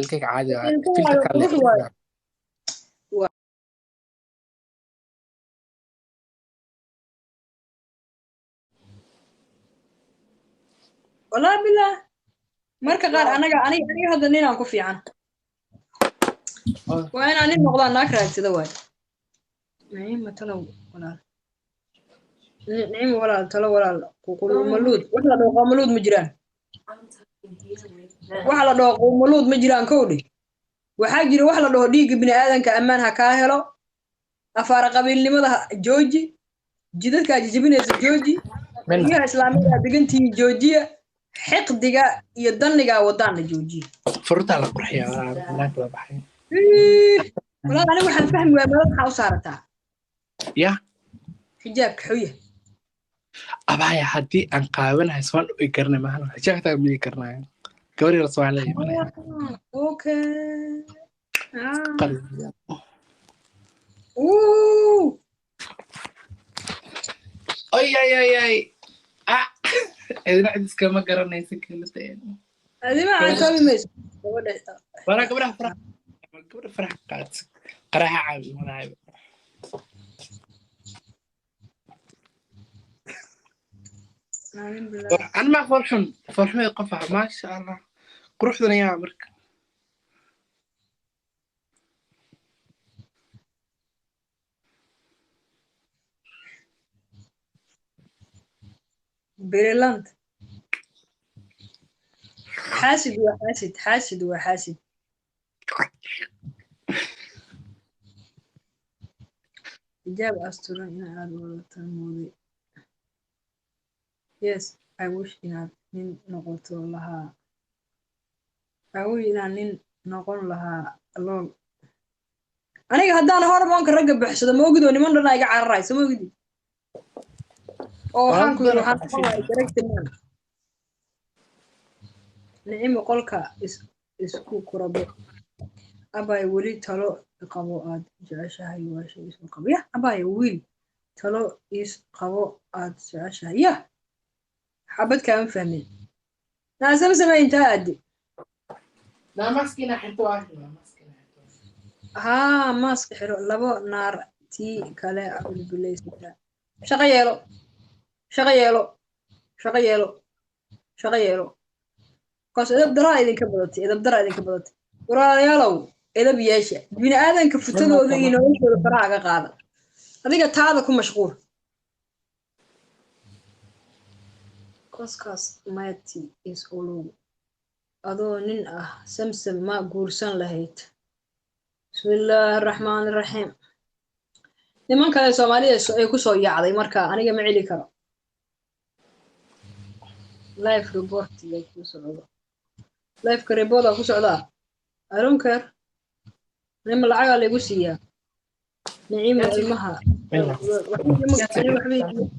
Ilkayga caadi ah. Ilkaha Filter kale. Qurux waaye. Wallahi billah, marka qaar anaga aniga hadda ninaan ku fiican waa inaan nin noqdaa, naag raadsada waay. Naciima, talow walaal. Naciima walaal, talo walaal. Qumaluud wax la dhaho, qumaluud ma jiraan. Wax la dhaho qumaluud ma jiraan. Kowdhi, waxaa jira wax la dhaho dhiigga bini'aadanka ammaan ha kaa helo. Afaara qabiilnimada jooji, jidadkaa jijibinaysa jooji, guryaha islaamiyada aad degantihiin joojiya, xiqdiga iyo dannigaa wadaanna joojiya. Furtaa la qurxiyaa, banaanka la baxay. Walaal, aniga waxaan fahmi waaya, meel maxaa u saarataa Ya. xijaabka xuya? Abaya, haddii aan qaawanahay soon i garanay maahan, xijaabtaa midi karnaayo gabar yar Soomaaliya imanaya. Okay. Qalbiga. Ooh. Ay ay ay ay, ah, cidina cid iskama garanaysa kelada. Adima cantoobi mayso gabadha. Wala gabadha farax, gabadha farax qaad qaraxa caabi imanaayo. Maalin bilaa. Anma farxun farxumay qof ah, maasha Allah, quruxdan ayaa marka. Brilliant. Xaasid waa xaasid, xaasid waa xaasid. Xijaab asturan in aad wadato mooday. Yes, I wish inaad nin noqoto lahaa. I wish inaan nin noqon lahaa, lol. Aniga haddaan hormoonka ragga buuxsado, ma ogid oo niman dhan iga cararayso, ma ogidi oo waxaan ku yidhi waxaan noqon lahaa direct man. Nicimo, qolka is isku kurabo. Abay, weli talo qabo aad jeceshahay waa shay isku qabo. Yah, abay, wiil talo is qabo aad jeceshahay. Yah, xabad kaama fahmin. Naasama samey intaa aadi. Maskina xirto waa maskina xirto. Haa, maaska xiro. Labo naar tii kale bilbilaysataa. Shaqo yeelo, shaqo yeelo, shaqo yeelo, shaqo yeelo. Kaas edab daraa idinka badatay, edab daraa idinka badatay. Walaalayaalow, edab yeesha. Bini aadanka futadooda iyo noloshooda faraha ka qaada. Adiga taada ku mashquul. Koskaas mighty is olow. Adoo nin ah, Samsam ma guursan lahayd? Bismillaahi araxmaani iraxiim. Niman kale Soomaalida ay ku soo yaacday, marka aniga ma celi karo. Live report bay ku socdo, liveka report ku socdaa. I don't care. Nima lacagaa laygu siiyaa. Niciima, ilmaha waxba ilama gelin.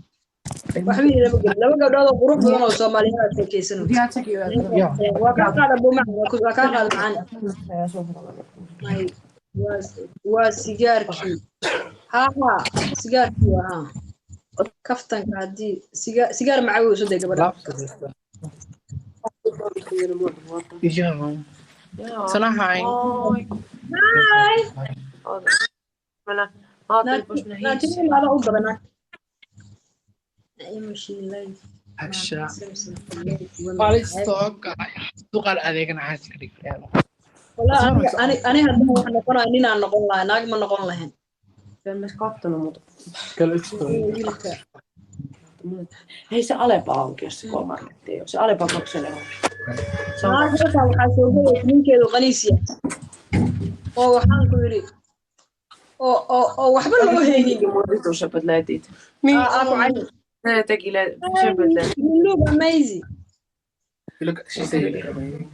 Laba gabdhood oo qurux badan oo Soomaaliyeed aad sheekeysanayso. Waa kaa qaada buumac, waa kaa qaada macaan. Waa sigaarkii. Haa haa, sigaarkii waa haa. Kaftanka haddii sigaar macawi soo day gabadha. Joo. Sano hi. Moi. Hi. Oota. Mä ajattelin, vois mennä hissiin. Naatima u dabanaa. Naima, she like Hasha. Waa suuqaan adeegana caasi ka dhig. Walaa ani ani haddaan wax noqonayo ninaan noqon lahaa, naag ma noqon lahayn. En mä edes kattonut, mutta Kala Wiilka. Hei, se Alepa auki, jos se K-Marketti ei ole. Se Alepa 2 auki. Se on Naag halkaa waxaa soo gelaya ninkeedu qaniis yahay oo waxaan ku yidhi oo waxba loo haynin. Teki mulle vitun söpöt letit. Aa, ku cayni. Ne teki söpöt letit. You look amazing. Look, she said you look amazing.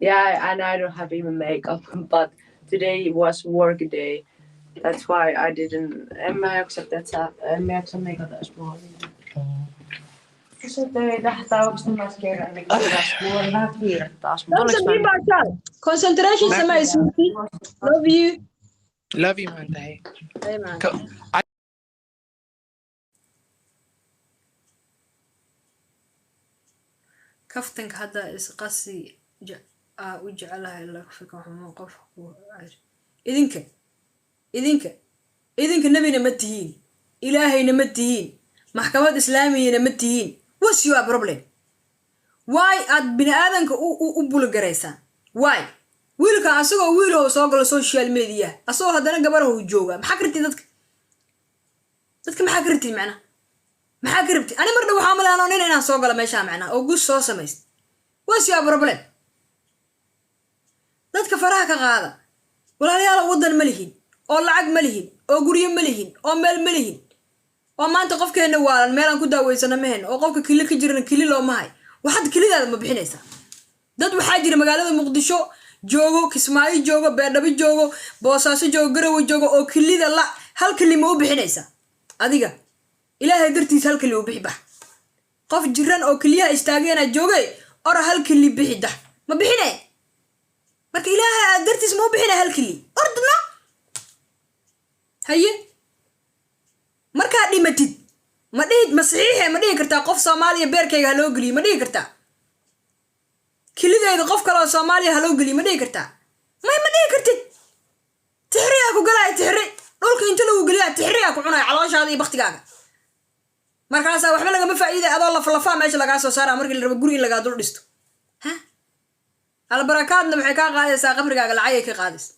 Yeah, and I don't have even makeup, but today was work day. That's why I didn't. En mä jaksa, että sä, en mä jaksa meikata edes mua. Se töitä, tai oikeastaan mä kerran, niin taas mulla oli vähän kiire taas. Mutta Samsam, oliko ii baashaal. Concentration samee, sweetie. Love you. Love you, man. Tahay. Hey, man. I Kaftanka hadda isqasi. Aa u jecelahay lafika xumo qof ku idinka nebina ma tihiin, Ilaahayna ma tihiin, maxkamad Islaamiyana ma tihiin. What's your problem? Why aad bini aadanka u bully-garaysaan? Why? Wiilkan asagoo wiilhow soo galo social media, asagoo haddana gabarahu jooga. Maxaa ka rabtid dadka? Dadka maxaa ka rabtid macnaha? Maxaa ka rabtid? Ani mar dhow waxaa malaano nin inaan soo galo meeshaa macnaha oo gus soo samayst. What's your problem? Dadka faraha ka qaada, walaalayaal. Waddan ma lihin, oo lacag ma lihin, oo guryo ma lihin, oo meel ma lihin, oo maanta qofkeenna waalan meelaan ku daaweysano ma hen, oo qofka kili ka jirana kili looma hay. Waxaad kelidaada ma bixinaysaa? Dad waxaa jira magaalada Muqdisho joogo, Kismaayo joogo, Beerdhabo joogo, Boosaaso joogo, Garowe joogo oo kilida la. Hal kili ma u bixinaysaa adiga? Ilaahay dartiis hal kili u bixi. Bax, qof jiran oo keliyaha istaageena jooge, ora hal kili bixi. Dax ma bixine? Marka Ilaahay aad dartiis ma u bixina hal kili? Ordna haye, markaad dhimatid ma dhihi, ma saxiixe, ma dhihi kartaa qof Soomaaliya beerkayga ha loo geliyo? Ma dhihi kartaa kilideyda qof kale oo Soomaaliya ha loo geliyo? Ma dhihi kartaa? May, ma dhihi kartid. Tixriyaa ku galaya, tixri dhulka inta lagu geliyaa, tixriyaa ku cunaya calooshaada iyo baktigaaga. Markaasaa waxba lagama faa'iiday, adoo laflafaa meesha lagaa soo saara markii la rabo guri in lagaa dul dhisto. Ha, Albarakaadna waxay kaa qaadaysaa qabrigaaga, lacagay ka qaadaysa.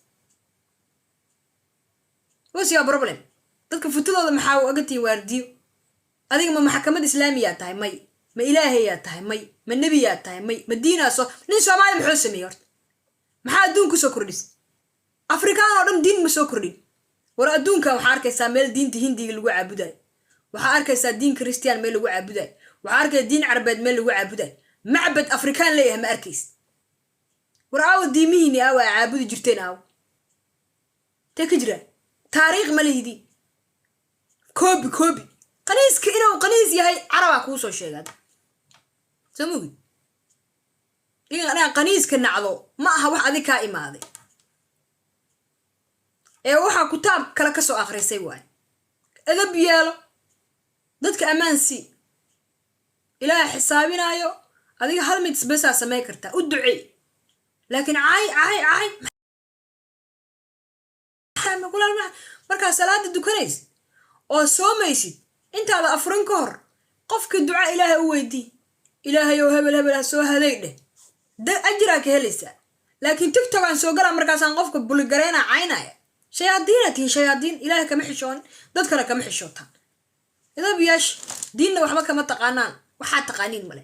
What's your problem? Dadka futadooda maxaa uga tihi waardiyo? Adiga ma maxkamad Islaamiyaa tahay? May. Ma Ilaahayaa tahay? May. Ma nebiyaa tahay? May. Ma diinaa? Soo nin Soomaaliya muxuu sameeyey horta? Maxaa adduun kusoo kordhis? Afrikaan oo dhan diin ma soo kordhin. War adduunkan waxaa arkaysaa meel diinta Hindiga lagu caabudayo, waxaa arkaysaa diin Christian meel lagu caabudayo, waxaa arkaysaa diin Carabeed meel lagu caabudayo. Macbad Afrikaan leeyahay ma arkaysa. War aawa diimihiini? Aawa aa caabudi jirteen? Aawa tee ka jiraa? Taariikh ma lihidi. Copy, copy. Qaniiska inuu qaniis yahay Carabaa kuu soo sheegaad, soo mogid? Inaa qaniiska nacdo ma aha wax adig kaa imaaday ee waxaa kutaab kale ka soo akhrisay waay. Edab yeelo, dadka ammaan sii. Ilaaha xisaabinaayo. Adiga hal mid besaa samey kartaa, u ducee. Laakiin cay, cay, cay. Markaa salaada dukanaysid oo soomaysid, intaada afurin ka hor qofkii duca Ilaahay u weydii: "Ilaahay oo hebel hebel ha soo haday" dheh, da ajiraa ka helaysaa. Laakiin TikTok aan soo galaa, markaasaan qofka bully-gareyna, caynaya. Shayaadiina tihiin, shayaadiin. Ilaahay kama xishoon, dadkana kama xishootaan. Idab yeesh, diinna waxba kama taqaanaan. Waxaa taqaaniin male.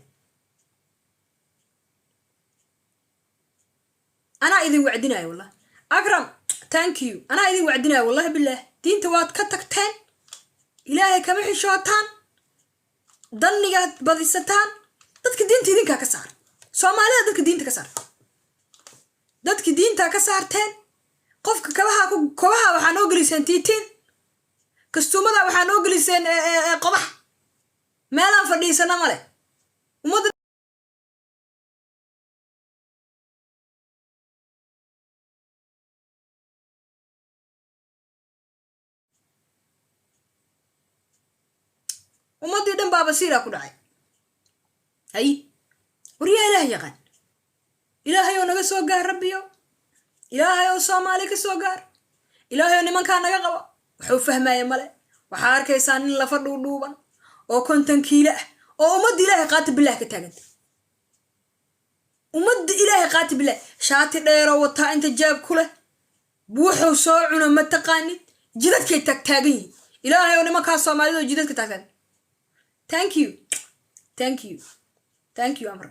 Anaa idin wacdinaya wallah. Akram, thank you. Anaa idin wacdinaya wallahi bilaah. Diinta waad ka tagteen, Ilaahay kama xishootaan, dannigaad badisataan. Dadka diinta idinkaa ka saar. Soomaalida dadka diinta ka saar, dadki diintaa ka saarteen. Qofka kabaha ku kobaha waxaa noo geliseen tiitiin, kastuumada waxaa noo geliseen qodax. Meelaan fadhiisana male ummadda. Ummaddii dhan baa basiiraa ku dhacay. Hay, waryaa, Ilaah yaqaan, Ilaahay oo naga soo gaar, Rabbiyo, Ilaahay oo Soomaali ka soo gaar, Ilaahay oo nimankaa naga qabo. Wuxuu fahmaya male. Waxaa arkaysaa nin lafa dhuudhuuban oo 50 kiilo ah oo ummadda Ilaahay qaati bilah ka taaganta. Ummadda Ilaahay qaati bilah, shaati dheeroo wataa, inta jaab ku leh, wuxuu soo cuno ma taqaanid. Jidadkay taagtaagan yihiin. Ilaahay oo nimankaa Soomaalida oo jidadka taagtaagan. Thank you, thank you, thank you. Amra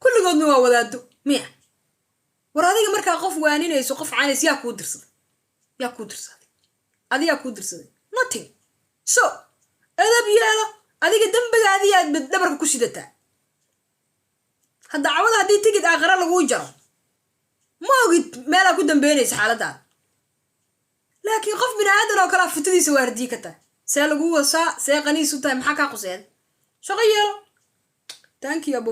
kulligoodna waa wadaado miya? War adiga markaa qof waaninayso, qof caynayso, yaa kuu dirsaday? Yaa kuu dirsaday? Adigaa kuu dirsaday? Nothing. So edab yeelo. Adiga dembigaadiyaad dhabarka ku sidataa. Hadda cawada haddii tigid aakhira laguu jaro, ma ogid meelaa ku dambeynaysa xaaladaada. Laakiin qof bini aadan oo kalea futadiisa waardiyi ka tahay, see laguu wasaa, see qaniis u tahay, maxaa kaa quseeda? Shaqo yeelo. Thank you, abu.